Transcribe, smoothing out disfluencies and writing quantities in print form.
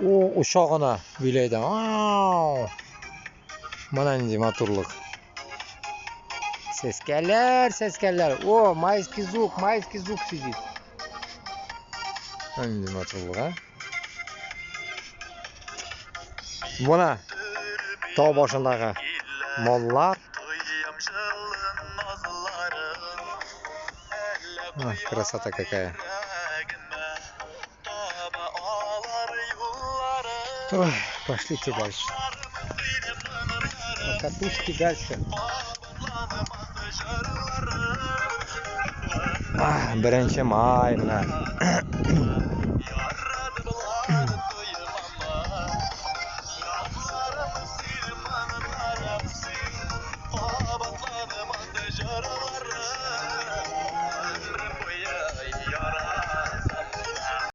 О, оса ғына биләйҙә. Ау! Мына ниндәй матурлыҡ. Сәскәләр, сәскәләр. О, майский жук, майский жук сидит. Ниндәй матурлыҡ, а? Мына тау башындағы маллар. Ах, красота какая. Ой, пошлите дальше. Покатушки дальше. Беренсе май мына.